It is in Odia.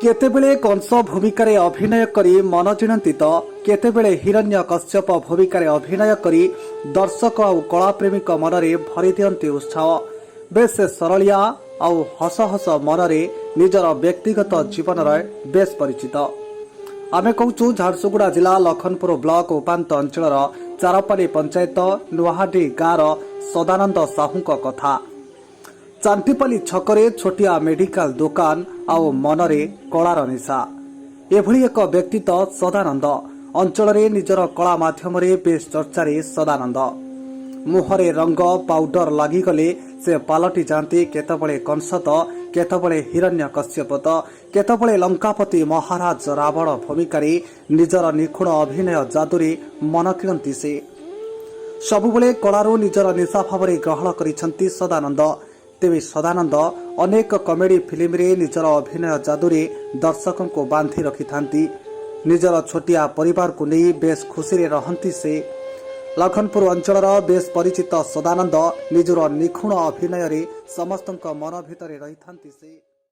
କେତେବେଳେ କଂସ ଭୂମିକାରେ ଅଭିନୟ କରି ମନ ଜିଣନ୍ତି ତ କେତେବେଳେ ହିରଣ୍ୟ କଶ୍ୟପ ଭୂମିକାରେ ଅଭିନୟ କରି ଦର୍ଶକ ଆଉ କଳାପ୍ରେମୀଙ୍କ ମନରେ ଭରି ଦିଅନ୍ତି ଉତ୍ସାହ। ବେଶ ସରଳିଆ ଆଉ ହସ ହସ ମନରେ ନିଜର ବ୍ୟକ୍ତିଗତ ଜୀବନର ବେଶ ପରିଚିତ। ଆମେ କହୁଛୁ ଝାରସୁଗୁଡ଼ା ଜିଲ୍ଲା ଲଖନପୁର ବ୍ଲକ ଉପାନ୍ତ ଅଞ୍ଚଳର ଚାରପାଲି ପଞ୍ଚାୟତ ନୂଆହାଡି ଗାଁର ସଦାନନ୍ଦ ସାହୁଙ୍କ କଥା। ଚାଣ୍ଟିପାଲି ଛକରେ ଛୋଟିଆ ମେଡିକାଲ ଦୋକାନ ଆଉ ମନରେ କଳାର ନିଶା। ଏଭଳି ଏକ ବ୍ୟକ୍ତିତ୍ୱ ସଦାନନ୍ଦ। ଅଞ୍ଚଳରେ ନିଜର କଳା ମାଧ୍ୟମରେ ବେଶ ଚର୍ଚ୍ଚାରେ ସଦାନନ୍ଦ। ମୁହଁରେ ରଙ୍ଗ ପାଉଡର ଲାଗିଗଲେ ସେ ପାଲଟି ଯାଆନ୍ତି କେତେବେଳେ କଂସ ତ କେତେବେଳେ ହିରଣ୍ୟ କଶ୍ୟପ ତ କେତେବେଳେ ଲଙ୍କାପତି ମହାରାଜ ରାବଣ ଭୂମିକାରେ ନିଜର ନିଖୁଣ ଅଭିନୟ ଯାଦୁରେ ମନ କିଣନ୍ତି ସେ। ସବୁବେଳେ କଳାରୁ ନିଜର ନିଶା ଭାବରେ ଗ୍ରହଣ କରିଛନ୍ତି ସଦାନନ୍ଦ। ତେବେ ସଦାନନ୍ଦ ଅନେକ କମେଡି ଫିଲ୍ମରେ ନିଜର ଅଭିନୟ ଯାଦୁରେ ଦର୍ଶକଙ୍କୁ ବାନ୍ଧି ରଖିଥାନ୍ତି। ନିଜର ଛୋଟିଆ ପରିବାରକୁ ନେଇ ବେଶ ଖୁସିରେ ରହନ୍ତି ସେ। ଲଖନପୁର ଅଞ୍ଚଳର ବେଶ ପରିଚିତ ସଦାନନ୍ଦ ନିଜର ନିଖୁଣ ଅଭିନୟରେ ସମସ୍ତଙ୍କ ମନ ଭିତରେ ରହିଥାନ୍ତି ସେ।